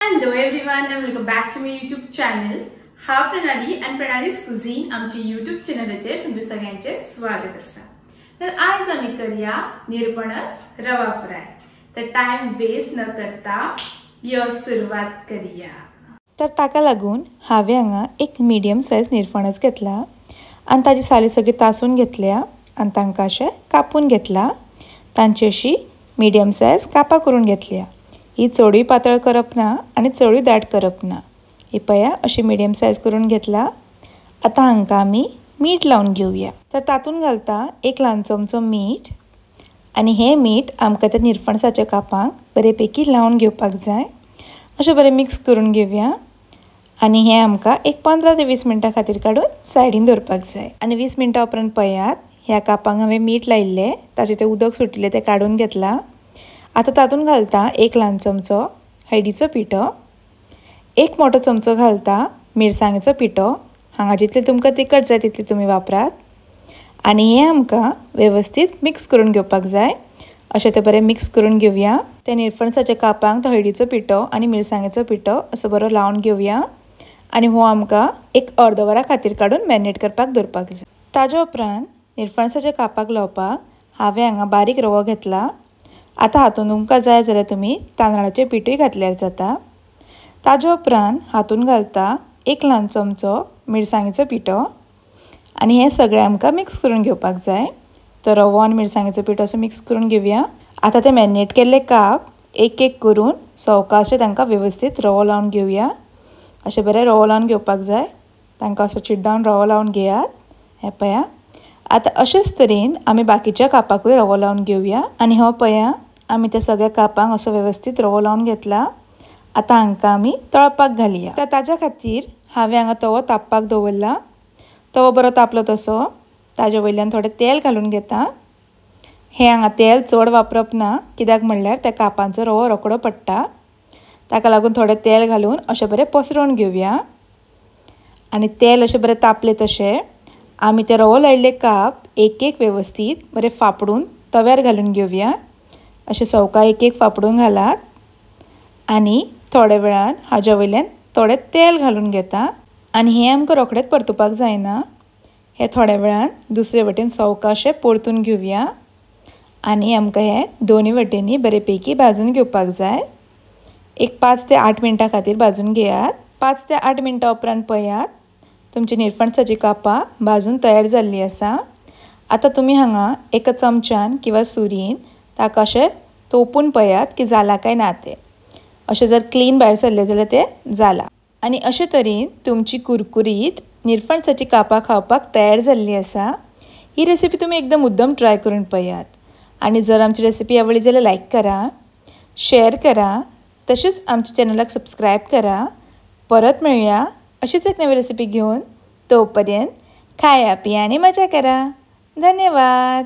Hello everyone and welcome back to my YouTube channel. हांव प्रणाली आनी प्रणाली's cuisine आमच्या YouTube चॅनलाचेर तुमचे सगळ्यांचे स्वागत आसा। तर आयज आमी करया निरपणस रवा फ्राय। तर टाइम वेस्ट न करता यो सुरवात करया। तर ताका लागून हांवें हांगा एक मिडियम सायज निरपणस घेतला आनी ताजी साली सगळी तासून घेतल्या आनी तांकां अशें कापून घेतला। तांची अशी मिडियम सायज कापां करून घेतल्या। ही चडूय पातळ करप ना आनी चडूय दाट करप ना। ही पळया अशी मिडियम सायज करून घेतला। आतां हांकां आमी मीठ लावन घेवया। तर तातूंत घालता एक ल्हान चमचो मीठ आनी हें मीठ आमकां त्या निरपणसाच्या कापांक बरेपैकी लावन घेवपाक जाय। अशें बरें मिक्स करून घेवया आनी हें आमकां एक 15 ते 20 मिनटां खातीर काडून सायडीन दवरपाक जाय। आनी 20 मिनटां उपरांत पळयात ह्या कापांक हांवें मीठ लायिल्लें, ताचें तें उदक सुटिल्लें तें काडून घेतलां। आतां तातूंत घालता एक ल्हान चमचो हळदीचो पिठो, एक मोठो चमचो घालता मिरसांगेचो पिठो। हांगा जितले तुमकां तिखट जाय तितले तुमी वापरात। आनी हें आमकां वेवस्थीत मिक्स करून घेवपाक जाय। अशें तें बरें मिक्स करून घेवया। त्या निरपणसाच्या कापांक तो हळदीचो पिठो आनी मिरसांगेचो पिठो असो बरो लावन घेवया आनी हो आमकां एक अर्द वरा खातीर काडून मॅरिनेट करपाक दवरपाक जाय। ताज्या उपरांत निरपणसाच्या कापाक लावपाक हांवें हांगा बारीक रवो घेतला। आतां हातूंत तुमकां जाय जाल्यार तुमी तांदळाचें पिठूय घातल्यार जाता। ताज्या उपरांत हातूंत घालता एक ल्हान चमचो मिरसांगेचो पिठो आनी हें सगळें आमकां मिक्स करून घेवपाक जाय। तर रवो आनी मिरसांगेचो पिठो असो मिक्स करून घेवया। आतां ते मॅरिनेट केल्ले काप एक एक करून सवकाशे तांकां वेवस्थीत रवो लावन घेवया। अशें बरें रवो लावन घेवपाक जाय। तांकां असो चिड्डावन रवो लावन घेयात। हें पळया आतां अशेंच तरेन आमी बाकीच्या कापाकूय रवो लावन घेवया। आनी हो पळया आमी त्या सगळ्या कापांक असो वेवस्थीत रवो लावन घेतला। आतां हांकां आमी तळपाक घालया। तर ताज्या खातीर हांवें हांगा तवो तापपाक दवरला। तवो बरो तापलो तसो ताजे वयल्यान थोडें तेल घालून घेता। हें हांगा तेल चड वापरप ना, कित्याक म्हणल्यार त्या कापांचो रवो रोकडो पडटा। ताका लागून थोडें तेल घालून अशें बरें पसरोवन घेवया। आनी तेल अशें बरें तापलें तशें आमी ते रवो लायिल्ले काप एक एक वेवस्थीत बरें फापडून तव्यार घालून घेवया। अशें सवका एक एक फापडून घालात आनी थोड्या वेळान हाज्या वयल्यान थोडें तेल घालून घेता। आनी हें आमकां रोखडेंच परतुपाक जायना, हें थोड्या वेळान दुसरे वटेन सवकाशें परतून घेवया आनी आमकां हें दोनूय वटेनी बरेपैकी भाजून घेवपाक जाय। एक 5 ते 8 मिनटां खातीर भाजून घेयात। 5 ते 8 मिनटां उपरांत पळयात तुमची निरपणसाची कापां भाजून तयार जाल्ली आसा। आतां तुमी हांगा एका चमच्यान किंवा सुरयेन ताका अशें तोपून पळयात की जाला काय ना तें। अशें जर क्लीन भायर सरलें जाल्यार तें जालां। आनी अशे तरेन तुमची कुरकुरीत निरपणसाची कापां खावपाक तयार जाल्ली आसा। ही रेसिपी तुमी एकदम मुद्दम ट्राय करून पळयात। आनी जर आमची रेसिपी आवडली जाल्यार लायक करा, शेअर करा, तशेंच आमच्या चॅनलाक सबस्क्रायब करा। परत मेळुया अशीच एक नवी रेसिपी घेवन। तोपर्यंत खाया पिया आनी मजा करा। धन्यवाद।